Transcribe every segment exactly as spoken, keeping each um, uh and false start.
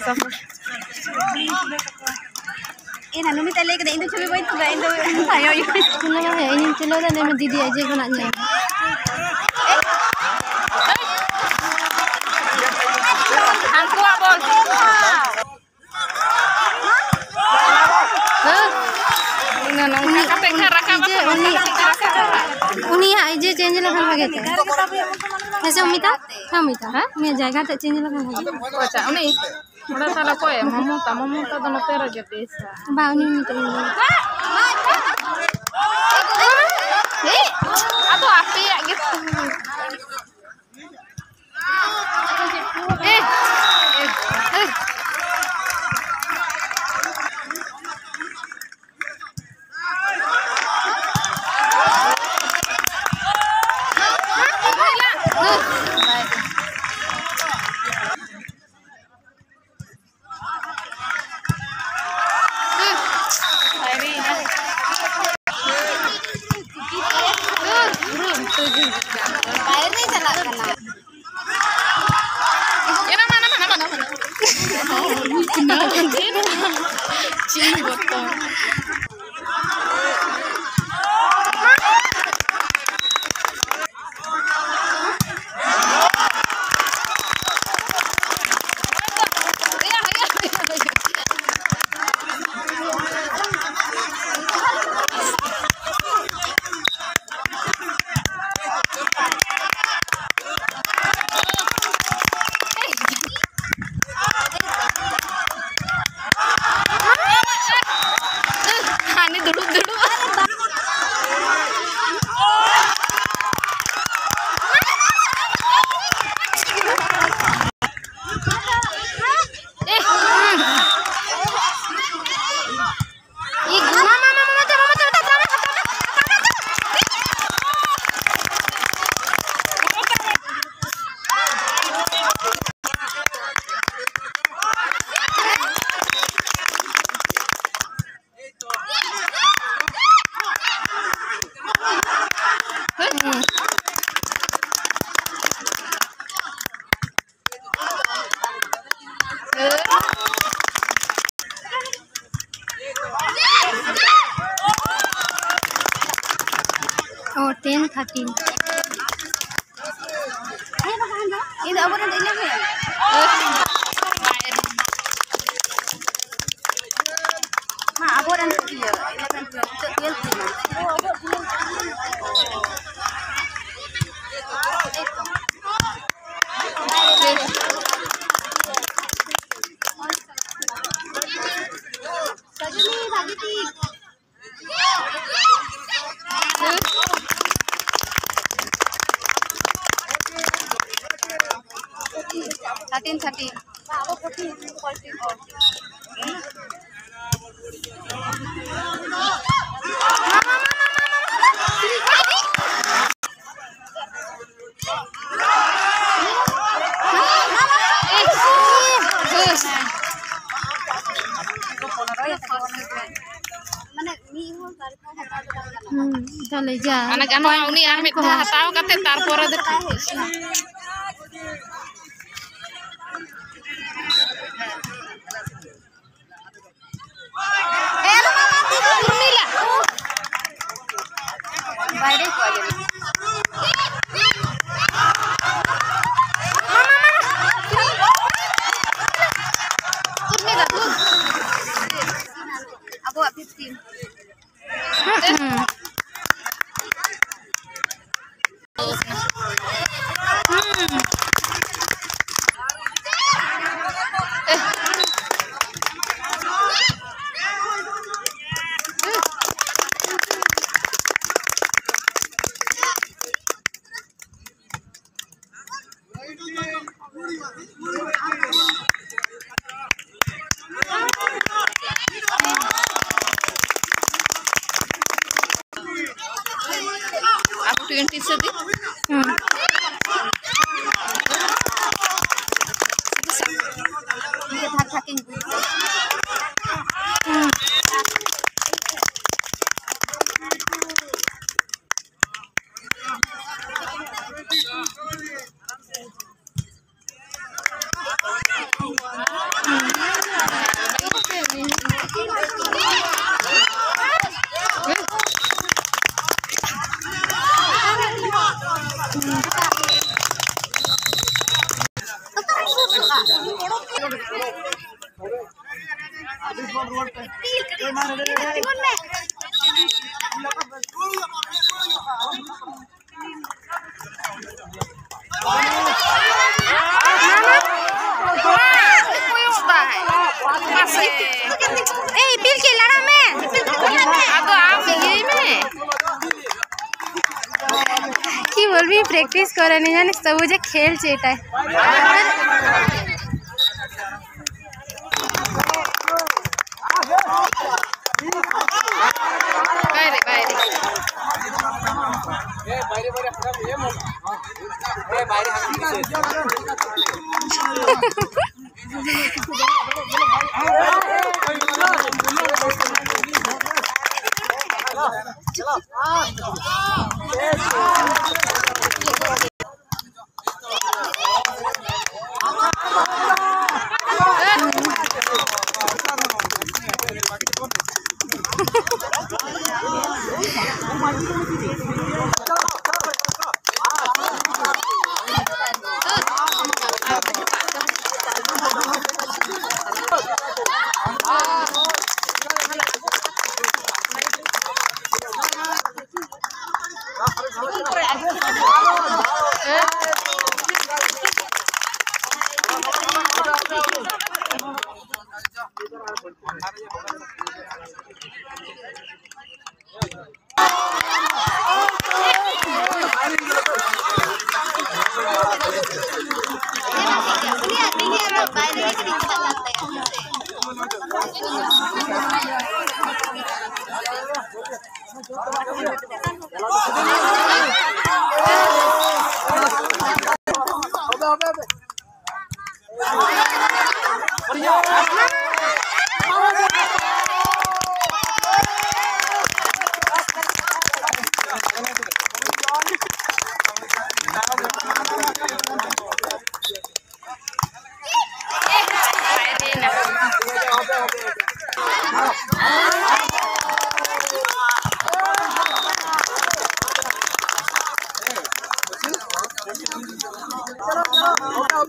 ᱮ ᱱᱟᱱᱩ ᱢᱤᱫᱴᱮᱡ ᱞᱟᱹᱭ ᱠᱮᱫᱟ, ᱤᱧ ᱫᱚ ᱪᱷᱚᱵᱤ ᱵᱟᱹᱧ ᱛᱩᱞᱟ, ᱤᱧ ᱫᱚ ᱟᱭᱳ ᱟᱭᱳ᱾ ᱛᱩᱞᱟᱹᱣ ᱢᱮ, ᱤᱧᱤᱧ ᱛᱩᱞᱟᱹᱣ ᱫᱟ, ᱞᱟᱹᱭ ᱢᱮ ᱫᱤᱫᱤ ᱟᱡ ᱡᱮ ᱠᱷᱚᱱᱟᱜ ᱧᱮᱞ᱾ ᱦᱟᱱᱠᱩᱣᱟᱜ ᱵᱚᱞ᱾ ᱦᱮᱸ? ᱚᱱᱟ ᱱᱚᱝᱠᱟ ᱠᱟᱛᱮ ᱠᱷᱟᱱ ᱨᱟᱠᱟᱵ ᱟᱠᱚ, ᱱᱚᱝᱠᱟ ᱠᱟᱛᱮ ᱨᱟᱠᱟᱵ ᱟᱠᱚ᱾ ᱩᱱᱤᱭᱟᱜ ᱤᱭᱟᱹ ᱪᱮᱧᱡᱽ ᱞᱮᱠᱷᱟᱱ ᱵᱷᱟᱜᱮ ᱠᱚᱜᱼᱟ᱾ ᱦᱮᱸ ᱥᱮ ᱚᱢᱤᱛᱟ? ᱦᱮᱸ ᱚᱢᱤᱛᱟ, ᱦᱮᱸ? ᱩᱱᱤᱭᱟᱜ ᱡᱟᱭᱜᱟ ᱛᱮ ᱪᱮᱧᱡᱽ ᱞᱮᱠᱷᱟᱱ ᱵᱷᱟᱜᱮ ᱠᱚᱜᱼᱟ᱾ ᱚᱠᱚᱭᱴᱟᱜ? ᱩᱱᱤ? ᱚᱸᱰᱮ ᱛᱟᱦᱞᱮ ᱚᱠᱚᱭ? ᱢᱚᱢᱚᱛᱟ, ᱢᱚᱢᱚᱛᱟ ᱫᱚ ᱱᱚᱛᱮ ᱨᱮᱜᱮ ᱵᱮᱥᱟ᱾ ᱵᱟ, ᱩᱱᱤ ᱩᱱᱤ ᱛᱮᱜᱮ ᱞᱟᱹᱭ᱾ ᱮᱭ! ᱟᱫᱚ ᱟᱯᱮᱭᱟᱜ ᱜᱮ᱾ ᱮ! ᱮ! ᱮ! ᱵᱟᱭᱨᱮ ᱪᱟᱞᱟᱜ ᱠᱟᱱᱟ᱾ ᱮᱱᱟ, ᱢᱟᱱᱟ, ᱢᱟᱱᱟ, ᱢᱟᱱᱟ, ᱢᱟᱱᱟ᱾ ᱪᱮᱫ ᱵᱚᱛᱚᱨ᱾ ᱛᱷᱟᱨᱴᱤᱱ᱾ ᱤᱧ ᱫᱚ ᱟᱵᱚᱨᱮᱱ ᱫᱚ ᱤᱧ ᱦᱚᱸ᱾ ᱢᱟ ᱟᱵᱚᱨᱮᱱ ᱤᱭᱟᱹ ᱤᱞᱮᱵᱷᱮᱱ ᱴᱩᱭᱮᱞᱵᱷ, ᱱᱤᱛᱚᱜ ᱴᱩᱭᱮᱞᱵᱷ ᱦᱩᱭᱱᱟ᱾ ᱥᱟᱡᱚᱱᱤ, ᱵᱷᱟᱜᱮ ᱴᱷᱤᱠ᱾ Thirteen, thirteen. ᱢᱟᱱᱮ ᱢᱤᱫ ᱦᱚᱲ ᱵᱟᱨ ᱫᱷᱟᱣ ᱦᱟᱛᱟᱣ ᱫᱚ ᱵᱟᱝ ᱜᱟᱱᱚᱜᱼᱟ᱾ ᱦᱩᱸ, ᱛᱟᱦᱞᱮ ᱡᱟ᱾ ᱢᱟᱱᱮ ᱜᱟᱱᱚᱜᱼᱟ, ᱩᱱᱤ ᱟᱨ ᱢᱤᱫ ᱫᱷᱟᱣ ᱦᱟᱛᱟᱣ ᱠᱟᱛᱮ ᱛᱟᱨᱯᱚᱨᱮ ᱫᱚ ᱴᱷᱤᱠ᱾ ᱩᱨᱢᱤᱞᱟ᱾ ᱵᱟᱭᱨᱮ ᱠᱚ ᱟᱸᱡᱚᱢᱟ᱾ ᱩᱨᱢᱤᱞᱟ, ᱫᱩᱨ᱾ ᱟᱵᱚᱣᱟᱜ ᱯᱷᱤᱯᱴᱤᱱ᱾ ᱦᱩᱸ᱾ ᱟᱵᱚ ᱴᱩᱭᱮᱱᱴᱤ ᱥᱮ ᱫᱤ? ᱦᱩᱸ᱾ ᱤᱭᱟᱹ ᱫᱷᱟᱨ ᱫᱷᱟᱨ ᱛᱤᱧ ᱵᱩᱡᱽ ᱫᱟ᱾ ᱦᱩᱸ᱾ ᱮᱭ, ᱤᱯᱤᱞ ᱠᱟᱹᱡ ᱞᱟᱲᱟᱜ ᱢᱮ᱾ ᱟᱫᱚ ᱟᱢ ᱤᱭᱟᱹᱭ ᱢᱮ᱾ কি বলবি, প্র্যাকটিস করে নি জানিস, তবু যে খেলছে এটাই। বাইরে, বাইরে। ए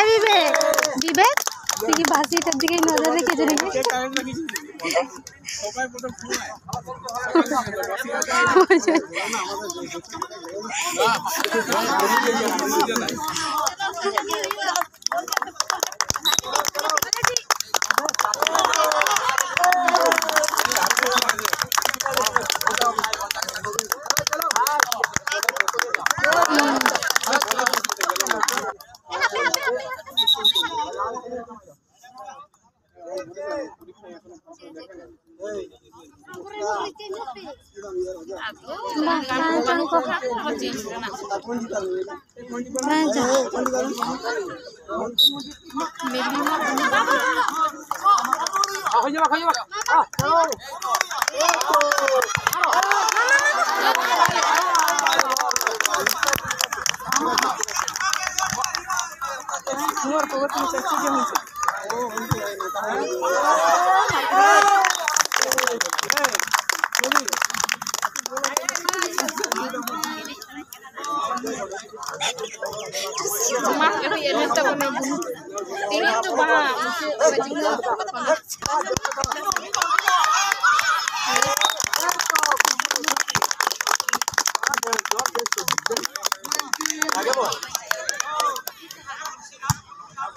विवेक, विवेक, तुझे भाषी कर दी गई नजर लेके चलेंगे।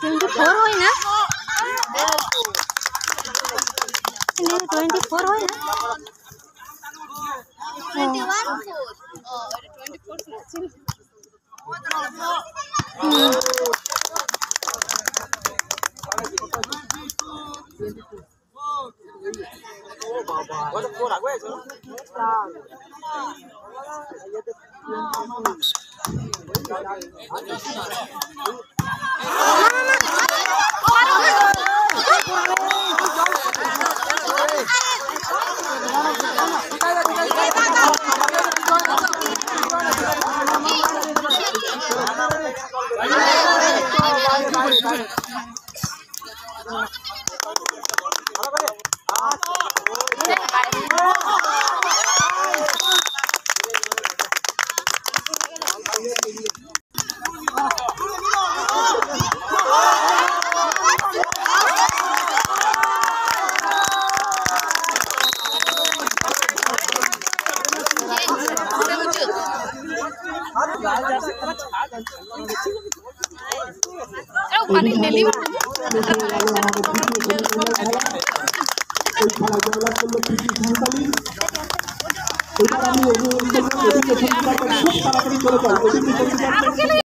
ट्वेंटी फोर ᱦᱩᱭᱱᱟ? ᱤᱱᱟᱹ ᱴᱩᱭᱮᱱᱴᱤ ᱯᱷᱳᱨ ᱦᱩᱭᱱᱟ? ᱦᱮᱸ᱾ ᱦᱩᱸ᱾ এবার আমি এই যে খুব তাড়াতাড়ি চলে যাই।